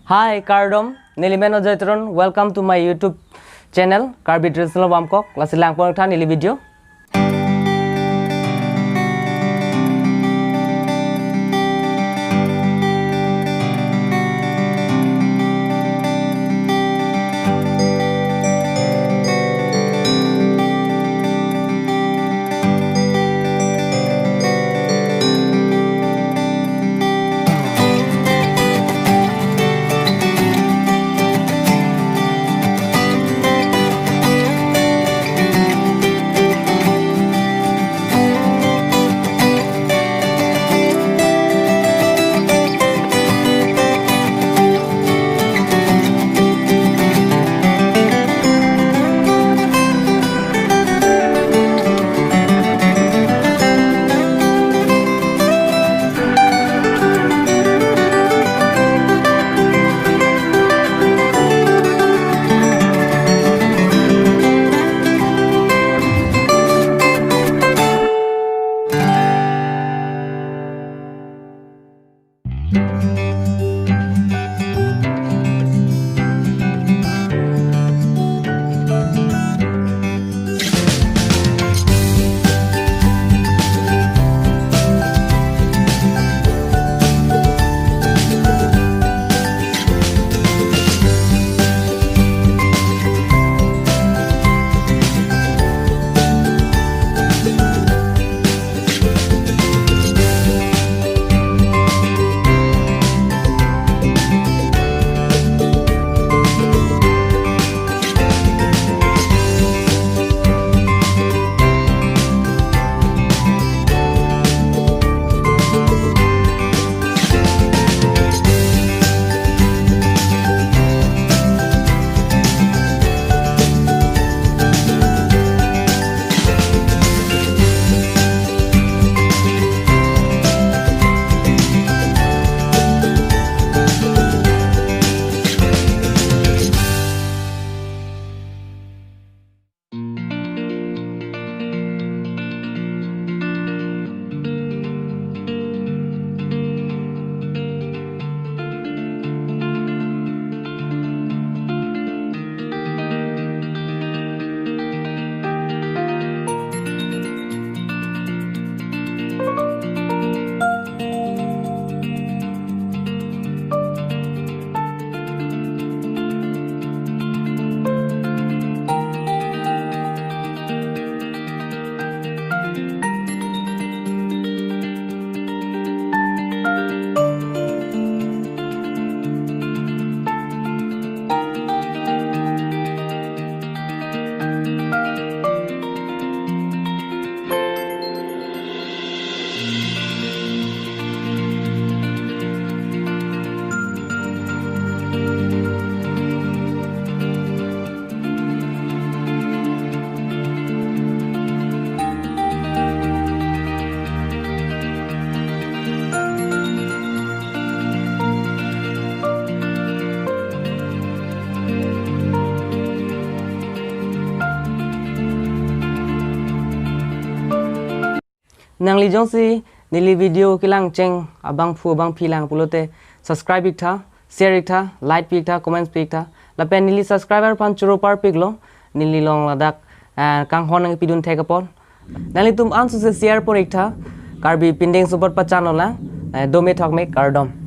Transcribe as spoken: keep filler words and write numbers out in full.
Hi, kardom, neli men Ajoy Teron, welcome to my YouTube channel, Karbi Traditional Bamkok, lasi langpon tha neli video. Nangli jongsi neli video kelang cheng abangphu abangphi lang pulote subscribe ik tha, share ik tha, like pi ik tha, comments pi ik tha. Lapen neli subscriber aphan choro parpiklo, neli along ladak, eh, kanghon nangpidun thek apot. Nanglitum ansose share pon ik tha, Karbi pindeng support pachanlo lang, eh, dome thakme kardom.